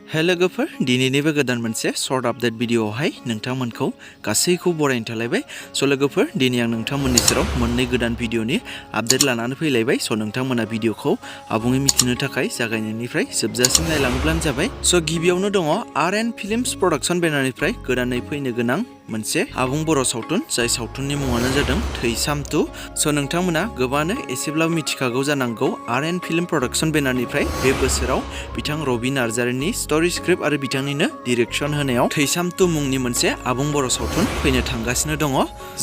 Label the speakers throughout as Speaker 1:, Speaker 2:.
Speaker 1: Hello लोगोफोर दिनैनिबो गोदान मोनसे शर्ट आपडेट भिडिअआवहाय नोंथांमोनखौ गासैखौ बरायनो थालायबाय स' लोगोफोर दिनै आं नोंथांमोननि सेराव मोननै गोदान भिडिअनि आपडेट लानानै फैलायबाय स' नोंथांमोना भिडिअखौ आबुङै मिथिनो थाखाय जागायनायनिफ्राय जोबजासिम नायलाङोब्लानो जाबाय स' गिबियावनो दङ आर.एन. फिल्म्स प्रडाक्शन बेनारनिफ्राय गोदानै फैनो गोनां मोनसे आबुं बर' सावथुन जाय सावथुननि मुङानो जादों थैसाम 2 स' नोंथांमोना गोबाङानो एसेब्लाबो मिथिखागौ जानांगौ आर.एन. फिल्म प्रडाक्शन बेनारनिफ्राय बे बोसोराव बिथां रबि नार्जारिनि स्ट'री स्क्रिप्ट आरो बिथांनिनो डिरेक्शन होनायाव थैसाम 2 मुंनि मोनसे आबुं बर' सावथुन फैनो थांगासिनो दङ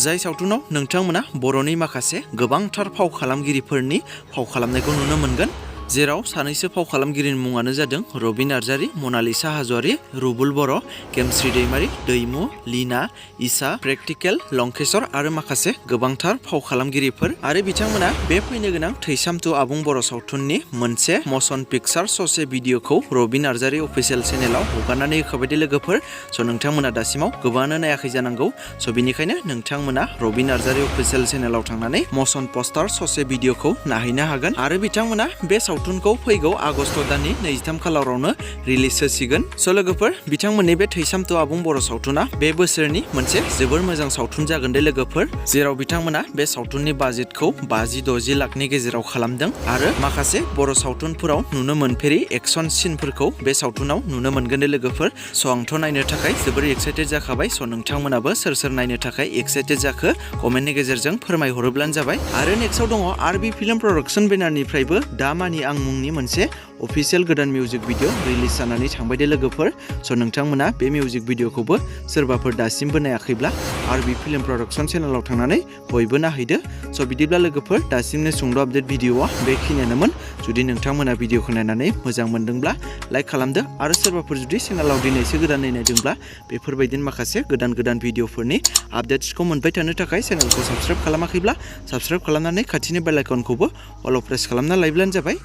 Speaker 1: जाय सावथुनाव नोंथांमोना बर'नि माखासे गोबांथार फाव खालामगिरिफोरनि फाव खालामनायखौ नुनो मोनगोन जेराव सानैसो फाव खालामगिरिनि मुङानो जादों रबि नार्जारी, मनालिसा हाज'वारी, रुबुल बर', गेमस्रि दैमारी, दैमु, लीना, ईसा, प्रेक्टिकेल, लंकेशर आरो माखासे गोबांथार फाव खालामगिरिफोर आरो बिथांमोना बे फैनो गोनां थैसाम 2 आबुं बर' सावथुननि मोनसे मशन पिक्चार ससे भिडिअखौ रबि नार्जारी अफिसियेल चेनेलाव हगारनानै होखाबाय लोगोफोर स' नोंथांमोना दासिमाव गोबाङानो नायाखै जानांगौ स' बिनिखायनो नोंथांमोना रबि नार्जारी अफिसियेल चेनेलाव थांनानै मशन पस्टार ससे भिडिअखौ नायहैनो हागोन आरो बिथांमोना बे सावथुनखौ फैगौ आगस्ट दाननि 23 खालारावनो रिलिज होसिगोन स' लोगोफोर बिथांमोननि बे थैसाम 2 आबुं बर' सावथुना बे बोसोरनि मोनसे जोबोर मोजां सावथुन जागोन दे लोगोफोर जेराव बिथांमोना बे सावथुननि बाजेटखौ 50-60 लाखनि गेजेराव खालामदों आरो माखासे बर' सावथुनफोराव नुनो मोनफेरि एक्सन सिनफोरखौ बे सावथुनाव नुनो मोनगोन दे लोगोफोर स' आंथ' नायनो थाखाय जोबोर एक्साइटेड जाखाबाय स' नोंथांमोनाबो सोर सोर नायनो थाखाय एक्साइटेड जाखो कमेन्टनि गेजेरजों फोरमायहरोब्लानो जाबाय आरो नेक्स्टआव दङ आरबि फिल्म प्रडाक्शन बेनारनिफ्रायबो दामानि आं मुंनि मोनसे अफिसियेल गोदान मिउजिक भिडिअ रिलिज जानानै थांबाय दे लोगोफोर स' नोंथांमोना बे मिउजिक भिडिअखौबो सोरबाफोर दासिमबो नायाखैब्ला आरबि फिल्म प्रडाक्शन चेनेलाव थांनानै बयबो नायहैदो स' बिदिब्ला लोगोफोर दासिमनो सुंद' आपडेट भिडिअआ बेखिनियानोमोन जुदि नोंथांमोना भिडिअखौ नायनानै मोजां मोनदोंब्ला लाइक खालामदो आरो सोरबाफोर जुदि चेनेलाव दिनैसो गोदानै नायदोंब्ला बेफोरबायदिनो माखासे गोदान भिडिअफोरनि आपडेट्सखौ मोनबाय थानो थाखाय चेनेलखौ साबस्क्राइब खालामाखैब्ला साबस्क्राइब खालामनानै खाथिनि बेल आइकनखौबो अल प्रेस खालामना लायोब्लानो जाबाय